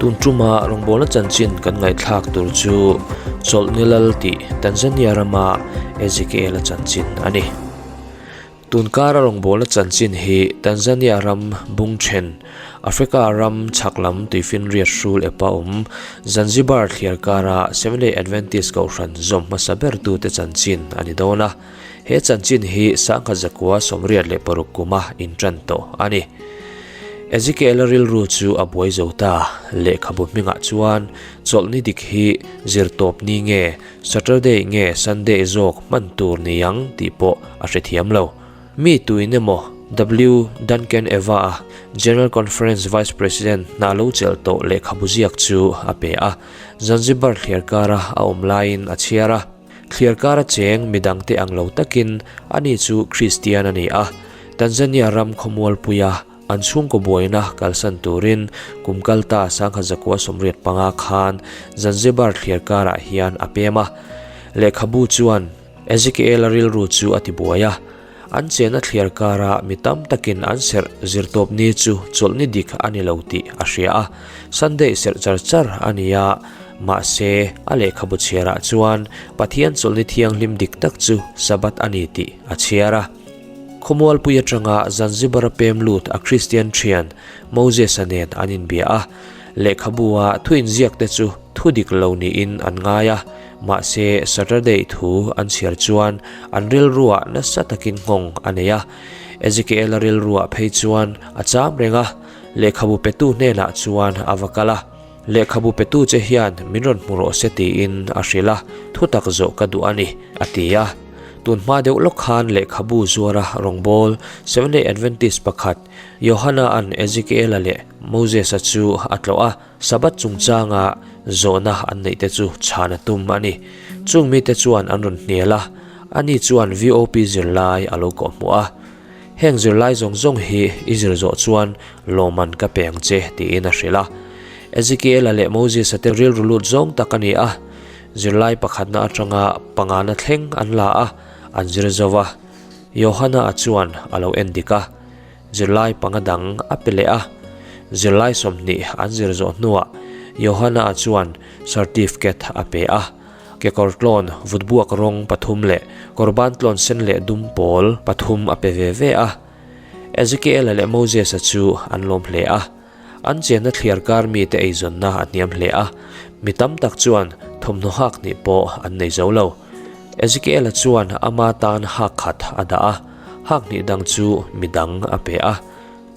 Tun tuma rawngbawlna chanchin kan ngaihthlak tur chu Chawlhni Lal tih Tanzania rama Ezekiel-a chanchin a ni. Tun kara rawngbawlna chanchin hi Tanzania ram bung then, Africa ram chhak lam tuifinriat hrul epa awm Zanzibar thliar kara Seventh-day Adventist kohhran zawm hmasa bertute chanchin a ni dawn a. He chanchin hi sangkhat zakua 86 kuma intan tawh a ni. Ezekiel-a rilru chu a buai zo ta. Lehkhabu hmingah chuan chawlhni dik hi zirtawp ni nge Saturday nge Sunday zawk hman tur ni ang tih pawh a hrethiam lo. Mi tuin emaw W. Duncan Eva-a General Conference Vice President hna lo chelh tawh lehkhabu ziak chu a pe a. Zanzibar thliar kara a awm laiin a chhiar a. Thliar kara cheng midangte ang lo takin ani chu Kristian a ni a. Tanzania ram khawmualpuia an chhungkaw buaina kalsan turin kum kalta sangha zakua 85 khan Zanzibar thliar karah hian a pem a. Lehkhabu chuan Ezekiel-a rilru chu a tibuai a. An chena thliar kara mi tam takin an serh zirtawp ni chu chawlhni dik a ni lo tih a hria a. Sunday serh char char a ni a, mahse a lehkhabu chhiarah chuan Pathian chawlhni thianghlim dik tak chu Sabbath a ni tih a chhiar a. Khawmualpui atanga Zanzibar-a pem lut a Kristian thian Moses-a nen an inbia a, lehkhabu-a thu inziakte chu thu dik lo niin an ngai a, mahse Saturday thu an chhiar chuan an rilruah nasa takin nghawng a nei a. Ezekiel-a rilruah phei chuan a cham reng a, lehkhabu petu hnenah chuan a va kal a. Lehkhabu petu che hian min rawn hmu rawh se tiin a hrilh a, thu tak zawh ka duh a ni, a ti a. Tun hma deuh lawk khan lehkhabu zuara rawngbâwl Seventh-day Adventist pakhat Johana-a'n Ezekiel-a leh Moses-a chu a tlawh a, Sabbath chungchânga zawhna an neihte chu chhan a tum a ni. Chung mite chuan an rawn hnial a, ani chuan VOP zirlai a lo kawhhmuh a. Heng zirlai zawng zawng hi i zir zawh chuan lawmman ka pe ang che tiin a hrilh a. Ezekiel-a leh Moses-a te rilru lut zawng tak a ni a. Zirlai pakhatna atanga pangana thleng an la a, an zir zo va. Johana-a chuan a lo en dik a. Zirlai panga dang a pe leh a. Zirlai 20 an zir zawh hnuah Johana-a chuan certificate a pe a. Kekawr tlawn vutbuak rawng pathum leh kawrban tlawn sen leh dum pawl pathum a pe ve ve a. Ezekiel-a leh Moses-a chu an lawm hle a. An chenna thliar kar mite eizawnna a hniam hle a, mi tam tak chuan thawmhnaw hak hnih pawh an nei zo lo. Ezekiel-a chuan ama tan hak khat a dah a, hak hnih dang chu mi dang a pe a.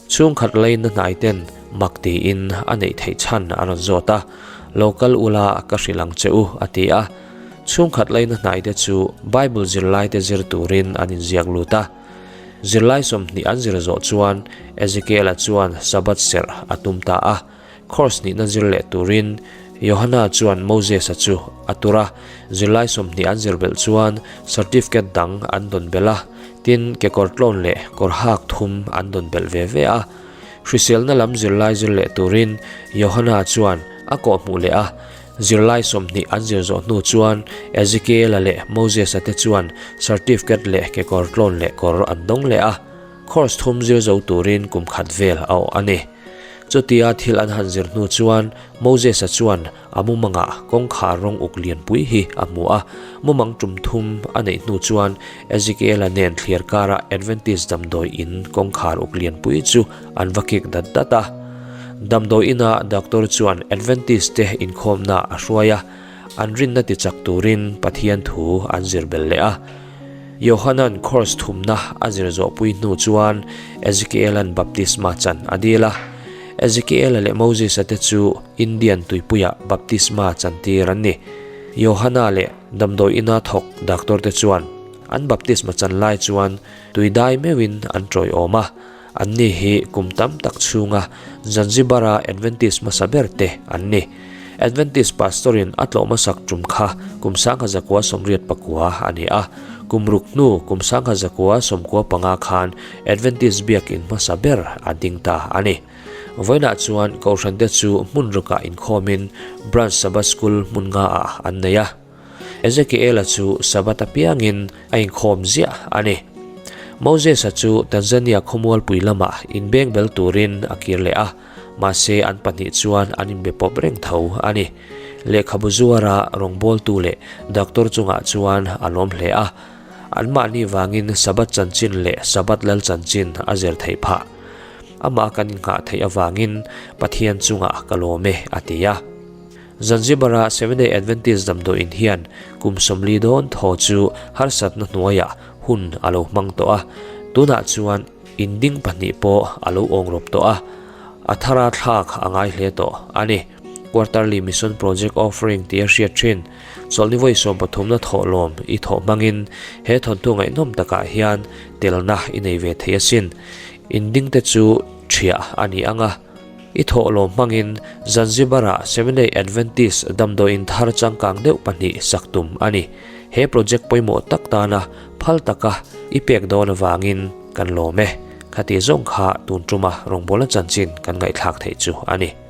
Chhungkhat laina hnaiten mak tiin a neih theih chhan a rawn zawt a, Lo kal ula ka hrilh ang che u, a ti a. Chhungkhat laina hnaite chu Bible zirlaite zir turin an inziak lut a. Zirlai 20 an zir zawh chuan Ezekiel-a chuan Sabbath serh a tum ta a. Course nihna zir leh turin Johana chuan Moses-a chu a tur a, zirlai 20 an zir belh chuan certificate dang an dawn belh a, tin kekawr tlawn leh kawr hak thum an dawn belh ve ve a. Hriselna lam zirlai zir leh turin Johana chuan a kawhhmuh leh a, zirlai 20 an zir zawh hnu chuan Ezekiel-a leh Moses-a te chuan certificate leh kekawr tlawn leh kawr an dawng leh a, course thum zir zo turin kum khat vel a awh a ni. Chutia thil an han zir hnu chuan Moses-a chuan a mumangah kawngkhar rawng uk lianpui hi a hmu a. Mumang tum thum a neih hnu chuan Ezekiel-a nen thliar kara Adventist damdawi in kawngkhar uk lianpui chu an va kik dat dat a. Damdawi ina doctor chuan Adventist te inkhawmna a hruai a, an rinna tichak turin Pathian thu an zir belh leh a. Johanan course thumna a zir zawhpui hnu chuan Ezekiel-a'n baptisma chan a dil a. Ezekiel-a leh Moses-a te chu Indian tuipuiah baptisma chantir an ni. Johana leh damdawi ina thawk doctor te chuan an baptisma chan lai chuan tui dai meuhin an tawiawm a. Anni hi kum tam tak chhunga Zanzibar-a Adventist hmasa ber te an ni. Adventist pastor-in a tlawh hmasak tum kha kum 1989 a ni a. Kum ruk hnu kum 1995 khan Adventist biakin hmasa ber a ding ta a ni. Vawiinah chuan Kohhrante chu hmun rukah inkhawmin Branch Sabbath School hmun ngaah an nei a. Ezekiel-a chu Sabbath apiangin a inkhawm ziah a ni. Moses-a chu Tanzania khawmualpui lamah inbeng bel turin a kir leh a. Mahse an pahnih chuan an inbe pawp reng tho a ni. Lehkhabu zuara rawngbawltu leh doctor chungah chuan a lawm hle a. Anmahni vangin Sabbath chanchin leh Sabbath lal chanchin a zir theih phah. Amah kan innghah theih avangin Pathian chungah ka lawm e, a ti a. Zanzibar-a Seventh-day Adventist damdawiin hian kum 40 dawn thaw chu harsatna hnuaiah hun a lo hmang tawh a, tunah chuan inding pahnih pawh a lo awng rawp tawh a, a thara thlak a ngai hle tawh a ni. Quarterly Mission Project Offering tia hriat thin chawlhni vawi sawmpathumna thawhlawm i thawh hmangin he thawnthu ngaihnawm takah hian telna i nei ve thei asin. Indingte chu ṭhiah a ni ang a. I thawhlawm hmangin Zanzibar-ah Seventh-day Adventist damdawiin thar changkang deuh pahnih sak tum a ni. He project pawimawh tak tana phal taka i pek dawn avangin kan lawm e. Khati zawng kha tun tuma rawngbawlna chanchin kan ngaihthlak theih chu a ni.